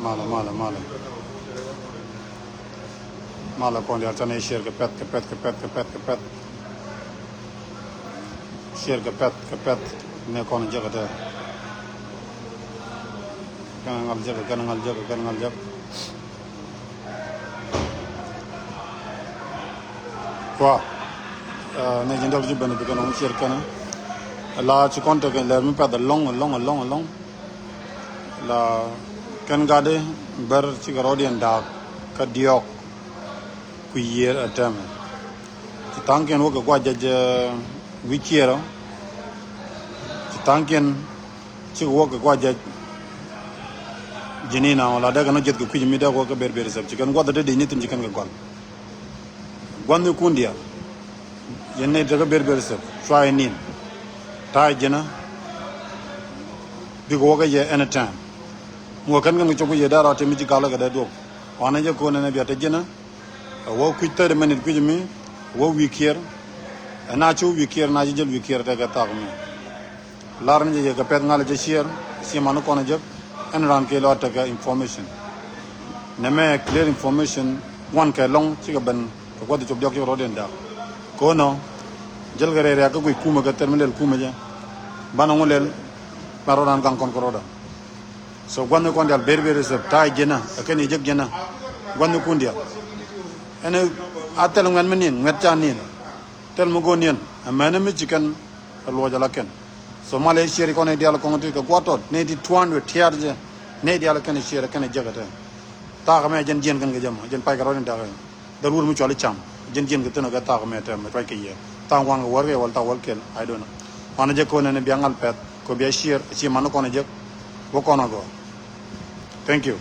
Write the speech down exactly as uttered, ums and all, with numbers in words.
Malɛ, malɛ, malɛ. Malɛ kɔn diaal canɛ share kɛ pɛth, kɛ pɛth, kɛ pɛth, kɛ pɛth, kɛ pɛth. Share kɛ pɛth, kɛ pɛth. Nɛ kɔn jek ɛ tɛ. Kɛn ŋal jek, kɛn ŋal jek, kɛn ŋal jek. Kua. Nɛ ji̱n dɔk ji̱ ben bi kɛn ŋal share kɛn. La ci kɔn tekɛ lɛr mi pɛth alɔŋ, alɔŋ, alɔŋ, alɔŋ. La kɛn gatdi bär cikɛ rɔɔdiɛn da̱a̱k kä diɔ̱ɔ̱k. Kui̱ yiër ɛ tɛmɛ. Ci tha̱a̱ŋkiɛn wä kɛ gua̱c jɛc wi̱c ciërä. Ci tha̱a̱ŋkiɛn cikɛ wä kɛ gua̱c jɛc. Ji̱n inɔ la dee kɛn ɔ jiɛth kɛ kui̱c mi dee wä kɛ ber ber sɛp ci kɛn gua̱th ɛ te di̱c ni thi̱n ci kɛn kɛ gɔl. Gua̱thnikun diaal. Yɛn nɛy tekɛ ber ber sɛp cua yɛ ni̱n. Ta̱a̱ ji̱nä. Bikɛ wä kä yɛ anytime. Mi wä kɛn kɛn kɛ cop kä yɛ dee rɔ tëë mi ji̱ galä kɛ dee duɔ̱p. Wanɛ jɛ ko̱n ɛn ɛ bia te ji̱nä. Ɛ wä kui̱c thirty minute kui̱c mi. Ɛ wä wi̱i̱ kiɛr. Ɛ na ci wä wi̱i̱ kiɛr na ci jäl wi̱i̱ kiɛr tekɛ thak mi. Lar ni jɛ yɛ kɛ pɛth ŋa̱l jɛ share. Ci man ni kɔn jek. Ɛn ran kɛ lɔ tekɛ information. Nɛmɛ clear information. Wan kɛ lɔŋ cikɛ ben kɛ gua̱th cop diɔk cikɛ rɔɔdiɛn da̱a̱k. Ko̱nɔ jäl kɛ rɛy rɛ̈ɛ̈k kä guic kumɛ kɛ thɛr mi lɛl kumɛ jɛ. Banɛ ŋu lɛl. Ban rɔɔdan gaŋ kɔn kɛ rɔɔdan. So gua̱thnikun diaal ber ber sɛp ta̱a̱ ji̱nä ɛ kɛn i̱ jek ji̱nä. Gua̱thnikun diaal. Ɛn a thil ŋuɛ̈t mi ni̱n ŋuɛ̈t ca ni̱n. Thil mi go̱o̱r ni̱n ɛ mɛn mi ci kɛn. Ɛ luɔc ala kɛn. So malɛ share kɔn i̱ diaal kɔn ti kɛ gua̱tɔt ni ti two hundred tiaar jɛ. Ni diaal kɛn share kɛn jek ɛ tɛ. Thaak mɛ jɛn jiɛn kɛn kɛ jɛ mɔ jɛn pay kɛ rɔɔdiɛn da̱a̱k. Dhɛl wur mi cuali cam ji̱n ji̱n kɛ thi̱n ɔ kɛ thak mɛ tɛm mɛ tuac kɛ yɛ. Thak wan kɛ wär kɛ wal thak wal kɛl, I don't know. Wanɛ jɛ kɛ wä nɛn bia ŋal pɛth kɛ bia share ci man kɔn jek. Wä kɔn a gɔɔ. Thank you.